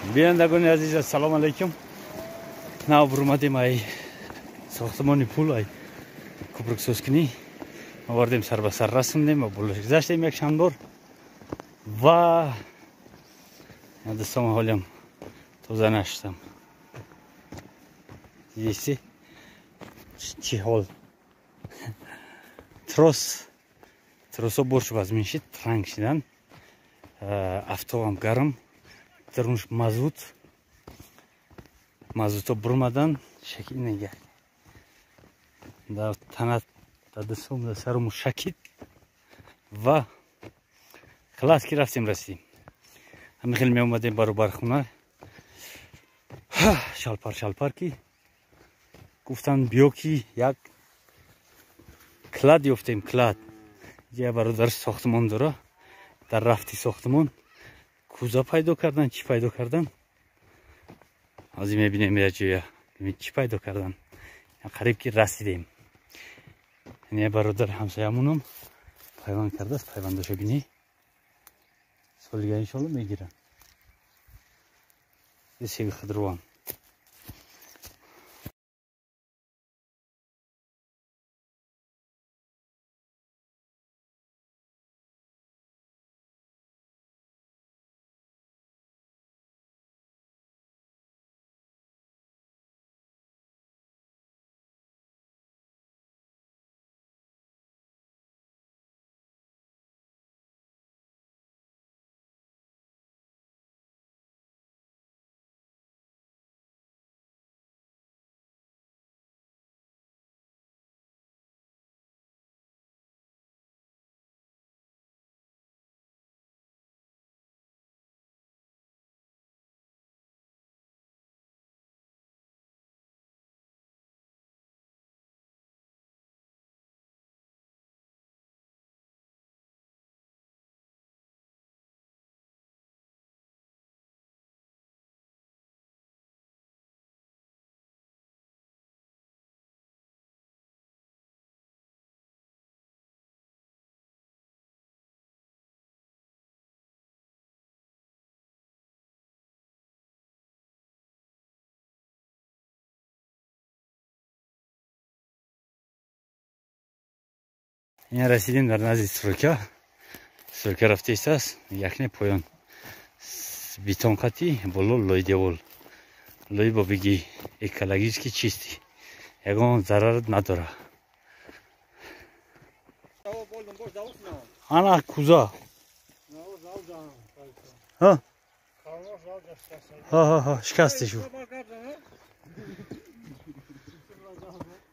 Бинандагони азиз, ассалому алайкум. Нав бурмадем ай сохтмони пул, ай купруксозкунӣ овардем, сар ба сар расондем ва болош гузаштем як чанд бор ва дастом ҳолям тоза нашудам. Дидисти чӣ ҳол? Трос тросо борш вазмин шид, транг шидан, автобам гарм, дарунш мазут, мазуто бурмадан, шакил нега дар танат, дар дастом, дар саруму шакид ва халас ки рафтем, расидем. Ҳамин хел меомадем баробар хона, шалпар шалпар, ки гуфтанд биё, ки як клад ёфтем. Клад я бародар сохтмон дора, дар рафти сохтмон куза пайдо кардан, чӣ пайдо кардан, ҳозир мебинем як ҷоя чӣ пайдо кардан. Қариб ки расидем. Яъне бародар ҳамсоямонам пайванд кардааст, пайвандаша бинӣ, соли дига иншоалло мегирам севи худрован. Ин расидем дар назди стройка. Стройка рафта истааст, якне поён бетон қатӣ, боло лои девол, лои бо биги экологически чистый, ягон зарар надора. Ана куза. Ҳа ҳа ҳа, шикасте шу.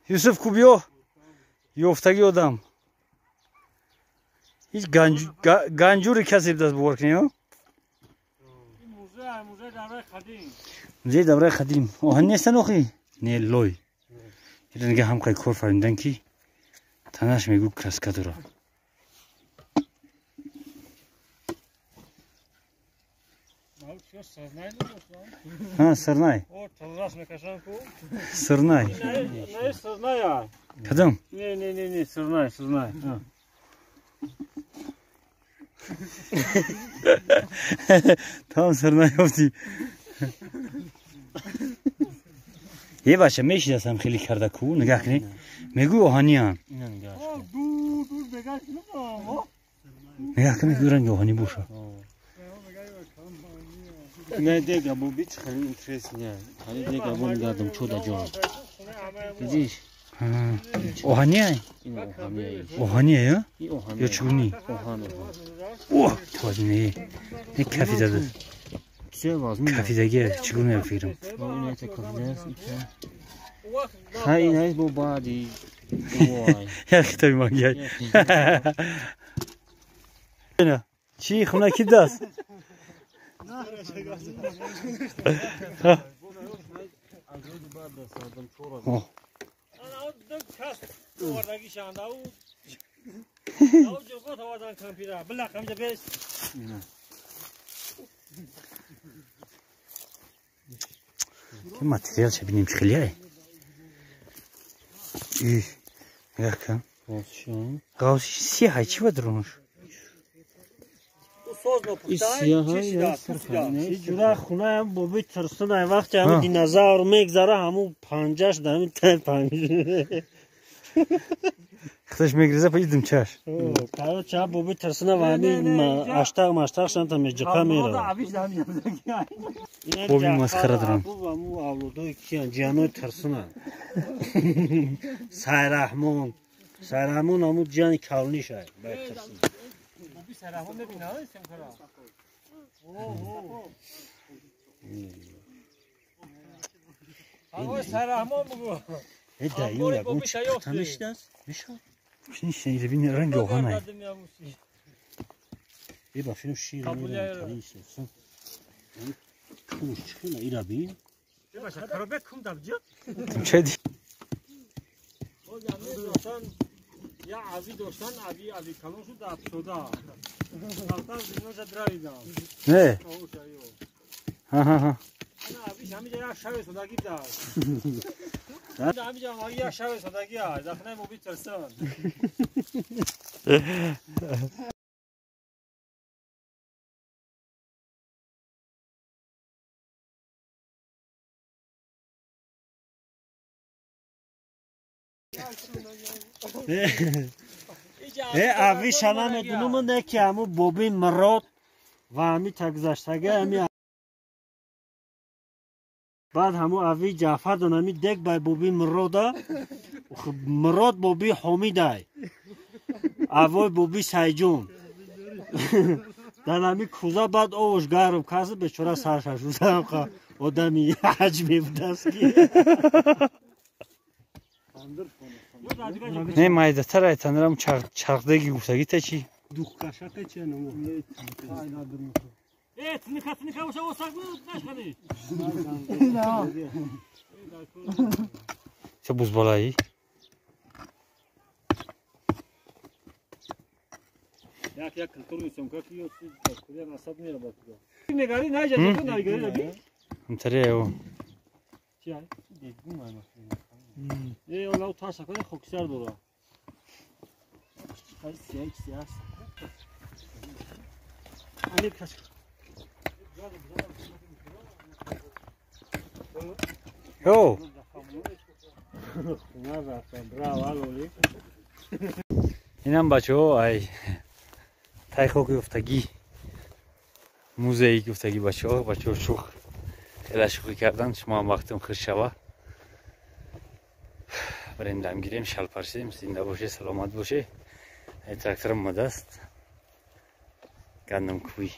Юсуф, кубиё, ёфтаги одам ҳеҷ ганҷури касе даст бовар кунӣ. Музеи давраи қадим оҳан нестан охи, не, лой. Нига ҳамқай кор фаримдан, ки танаш мегӯ краска дора. Сырнай, сырнай кадом? Не, сырнай, сырнай. Там сырнай ёфтӣ. Е бача, мешинасам хеле карда ку, нигаҳ кунӣ, мегӯй оҳаниям. Нигаҳ кун, мегӯй ранги оҳанӣ боша. Не, дега бо бич хеле интересно. Хеле дега бо нигардам чода ҷон. Видишь? Оҳания? Оҳания ё? Ё чугунӣ? О, не. Не, кафи зада. Кафидаги чугуна фикрам. Хай, ин бо баъди. Як китоби магия. Чӣ хона ки даст? О. Ки материалша бинем, чӣ хеле ай. Нигоҳ кун. Ғавси сиҳай, чӣ ба дарунаш? Соз Ҷура хунаям боби Турсун ай вақте ҳамин динозавр мегзара, ҳамун панҷаш дар ҳамин тай панҷ. Худаш мегриза па идимчаш. Короче, боби Турсуна ва ҳамин аштақ маштақ шанта меҷиқа мерава. Боби масхара дорам. Ҳамун авлодои киян, ҷианои Турсунан. Сайраҳмон. Сайраҳмон ҳамун ҷиани калониш ай, бай Турсун. Ранги оҳанай. Я ави доштан, ави ави калон шуд афсода. Рафтан зиноша дравидам. Не. Ха-ха-ха. Ана ави ҳамиҷа як шави содаги дад. Ҳамиҷа як шави содаги аст. Захнаи моби Турсун. Ави шана медунум не ки ҳаму боби Мурод ва ҳами тагзаштага ҳами баъд ҳаму ави Ҷаъфар дон ҳами дег бай боби Мурода, Мурод боби Ҳомидай, авой боби Сайҷун дар ҳами кӯза. Баъд овош гарм каси бечора саршашузамқа одами ҳаҷ мебудааст ки. Не, майдатар айтанрам чархдеги гуфтагӣ та чи? Духкашака чи намо? Э, тиника тиника боша осак нашхани. Ча бузбалаи? Як як культурный съемка ки ё курия насад мерабад. Негари наҷа то нагари наби? Ҳамтари ё. Чи ай? Дегум ай. Э, олау таша када хоксар дора. Ай сияй сияс. Али каш. Ё. Инам бачаҳо ай тай хоки гуфтагӣ музеи гуфтагӣ бачаҳо, бачаҳо шух хеле шӯхӣ кардан, шумо ҳам вақтум хуш шава. Барем дам гирем, шалпаршем, зинда боше, саломат боше. Ай тракторам омадааст. Гандамкӯй.